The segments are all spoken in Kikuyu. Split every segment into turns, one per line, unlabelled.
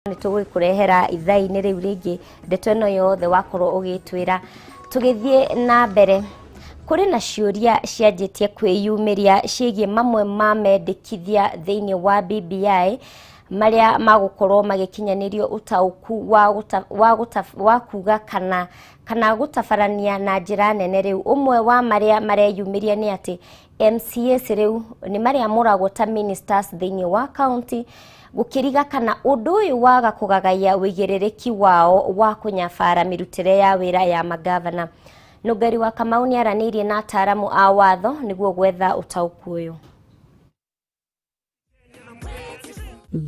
Nĩ tũgũkũrehera ithaa-inĩ rĩu rĩngĩ ndeto ĩno yothe wakorwo ũgĩtwĩra. Tũgĩthiĩ na mbere, kũrĩ na ciũria cianjĩtie kwĩyumĩria ciĩgiĩ mamwe ma mendekithia thĩinĩ wa BBI marĩa magũkorwo magĩkinyanĩrio ũtaũku wa kuga kana gũtabarania na njĩra nene. Rĩu ũmwe wa marĩa mareyumĩria nĩ atĩ MCAs rĩu nĩ marĩamũragwo ta ministers thĩinĩ wa county, gũkĩriga kana ũndũ ũyũ waga kũgagaia ũigĩrĩrĩki wao wa kũnyabara mĩrutĩre ya wĩra ya magavana. Nũngari wa Kamau nĩ aranĩirie na ataaramu a watho nĩguo gwetha ũtaũku ũyũ.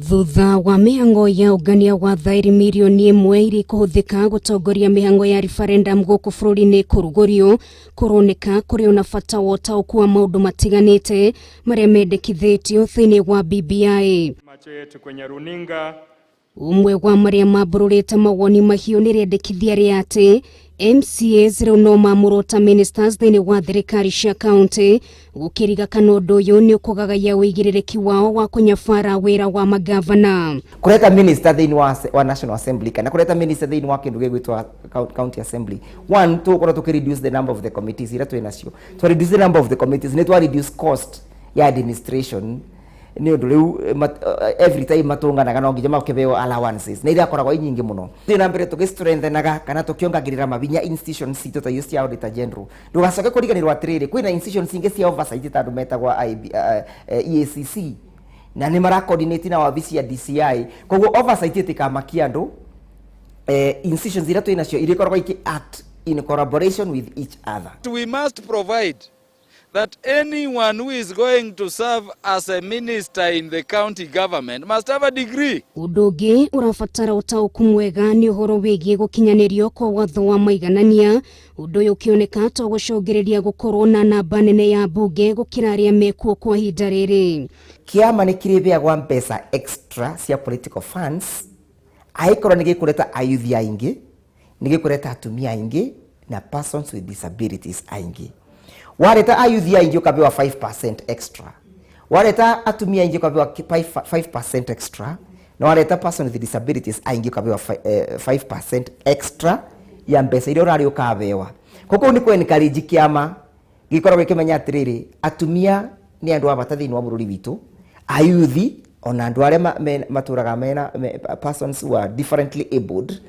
Thutha wa mĩhang'o ya ũngania wa thairi mirioni 1 iria ikũhũthĩka gũtongoria mĩhang'o ya referendum gũkũ bũrũri-inĩ kũrugũrio, kũroneka kũrĩ ona bata wa ũtaũku wa maũndũ matiganĩte marĩa mendekithĩtio thĩinĩ wa BBI.
Macho yetu kwenye runinga.
Ũmwe wa marĩa mambũrũrĩte mawoni mahiũ nĩ rĩendekithia rĩa atĩ MCAs rĩu no mamũrwo ta ministers thĩinĩ wa thirikari cia kaunti, gũkĩriga kana ũndũ ũyũ nĩ ũkũgagaia ũigĩrĩrĩki wao wa kũnyabara wĩra wa magavana.
Kureta minister thĩinĩ wa National Assembly kana kureta minister thĩinĩ wa kĩndũ gĩgwĩtwo County Assembly, one, tũgũkorwo tũkĩ reduce the number of the committees iria twĩ nacio. Twa reduce the number of the committees, nĩ twa reduce cost ya administration, nĩ ũndũ rĩu every time matũnganaga no nginya makĩheo allowances na iria akoragwo i nyingĩ mũno. Thiĩ na mbere tũgĩ-strengthenaga kana tũkĩongagĩrĩra mabinya institutions citũ ta icio cia Auditor General. Ndũgacoke kũriganĩrwo atĩrĩrĩ, kwĩna institutions ingĩ cia oversight ta andũ metagwo IB, EACC, na nĩ mara coordinate na wabici ya DCI. Koguo oversight ĩtikamakia andũ, institutions iria twĩ nacio iria ikoragwo iki act in collaboration with each other.
We must provide that anyone who is going to serve as a minister in the county government must have a degree.
Ũndũ ũngĩ ũrabatara ũtaũku mwega nĩ ũhoro wĩgiĩ gũkinyanĩrio kwa watho wa maiganania, ũndũ ũyũ ũkĩoneka to gũcũngĩrĩria gũkorwo na namba nene ya mbunge gũkĩra arĩa mekuo kwa ihinda rĩrĩ.
Kĩama nĩ kĩrĩheagwo mbeca extra cia political funds angĩkorwo nĩ gĩkũreta ayuthi aingĩ, nĩ gĩkũreta atumia aingĩ na persons with disabilities aingĩ. Wareta ayuthi aingĩ ũkapewa 5% extra, wareta atumia aingĩ ũkapewa 5% extra, na wareta person with disabilities aingĩ ũkapewa 5% extra ya mbeca iria ũrarĩ ũkabewa. Koguo nĩ kũ encourage kĩama gĩkoragwo gĩkĩmenya atĩrĩrĩ, atumia nĩ andũ a bata thĩinĩ wa bũrũri witũ, ayuthi ona andũ arĩa matũraga mena persons who are differently abled,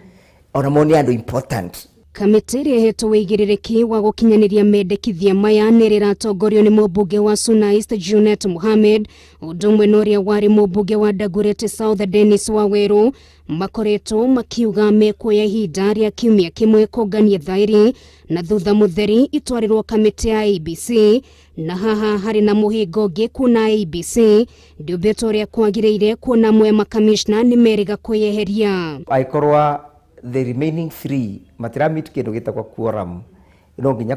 ona mo nĩ andũ important.
Kamĩtĩ ĩrĩa ĩhetwo wĩigĩrĩrĩki wa gũkinyanĩria mendekithia maya nĩ ĩratongorio nĩ mũmbunge wa Suna East Junet Mohamed, ũndũ ũmwe na ũrĩa warĩ mũmbunge wa Dagoretti South Dennis Waweru, makoretwo makiuga mekuoya ihinda rĩa kiumia kĩmwe kũngania thaĩri na thutha mũtheri itwarĩrwo kamĩtĩ ya IEBC. Na haha harĩ na mũhĩnga ũngĩ, kuona IEBC ndĩũmbĩtwo ũrĩa kwagĩrĩire, kuona amwe makamishna nĩ merĩga kwĩyeheria.
Angĩkorwo the remaining three matira meet kĩndũ gĩtagwo quorum, no nginya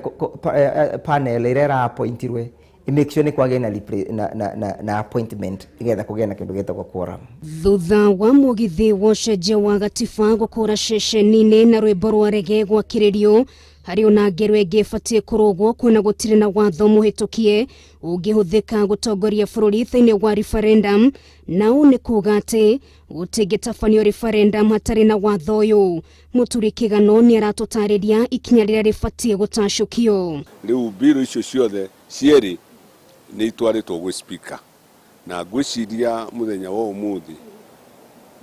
panel ĩrĩa ĩra-appointirwe make sure nĩ kwagĩa na appointment nĩgetha kũgĩe na kĩndũ gĩtagwo quorum.
Thutha wa mũgithi wa ũcenjia wa gatiba gũkũra ceceni-inĩ na rwĩmbo rwa rege gwakĩrĩrio, harĩ ona ngero ĩngĩ ĩbatiĩ kũrũgwo, kuona gũtirĩ na watho mũhĩtũkie ũngĩhũthĩka gũtongoria bũrũri thĩinĩ wa referendum, na ũũ nĩ kuga atĩ gũtingĩtabanio referendum hatarĩ na watho ũyũ. Mũturi Kĩgano nĩ aratũtarĩria ikinya rĩrĩa rĩbatiĩ gũtacũkio.
Rĩu mbirũ icio ciothe cierĩ nĩ itwarĩtwo gwĩ speaker, na ngwĩciria mũthenya wa ũmũthĩ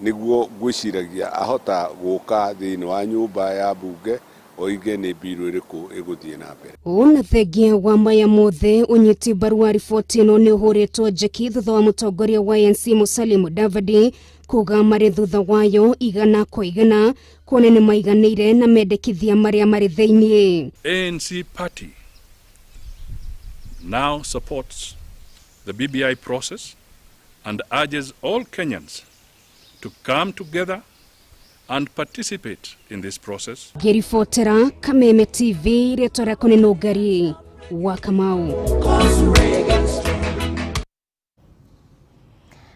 nĩguo ngwĩciragia ahota gũka thĩinĩ wa nyũmba ya bunge oige nĩ mbirũ ĩrĩkũ ĩgũthiĩ na mbere.
Ona thengia wa maya mothe, ũnyiti mbaru wa riboti ĩno nĩ ũhũrĩtwo njeki thutha wa mũtongoria wa ANC Musalia Mudavadi kuga marĩ thutha wayo 100%, kuona nĩ maiganĩire na mendekithia marĩa marĩ thĩiniĩ.
ANC party now supports the BBI process and urges all Kenyans to come together and participate in this process.
Ngĩribotera Kameme TV, rĩtwa rĩakwa nĩ Nũngari wa Kamau.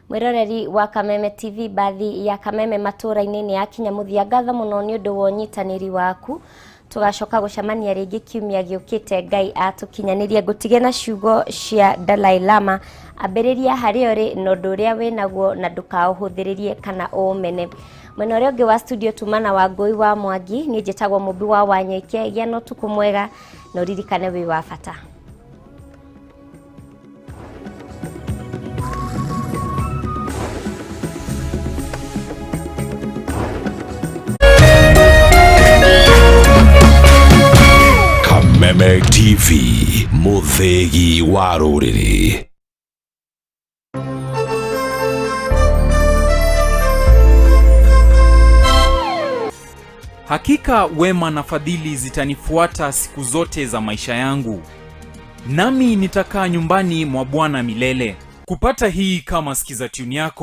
Mwĩroreri wa Kameme TV, bathi ya Kameme matũra-inĩ nĩ yakinya mũthia. Ngatho mũno nĩ ũndũ wa ũnyitanĩri waku. Tũgacoka gũcemania rĩngĩ kiumia gĩũkĩte Ngai atũkinyanĩrie. Ngũtige na ciugo cia Dalai Lama: ambĩrĩria harĩa ũrĩ na ũndũ ũrĩa wĩnaguo na ndũkaũhũthĩrĩrie kana ũũmene. Mwena ũrĩa ũngĩ wa studio tuma na Wangũi wa Mwangi, niĩ njĩtagwo Mũmbi wa Wanyoike. Gĩa na ũtukũ mwega na ũririkane wĩ wa bata.
Kameme TV, mũthĩgi wa rũrĩrĩ.
Hakika wema na fadhili zitanifuata siku zote za maisha yangu, nami nitakaa nyumbani mwa Bwana milele. Kupata hii kama skiza tune yako.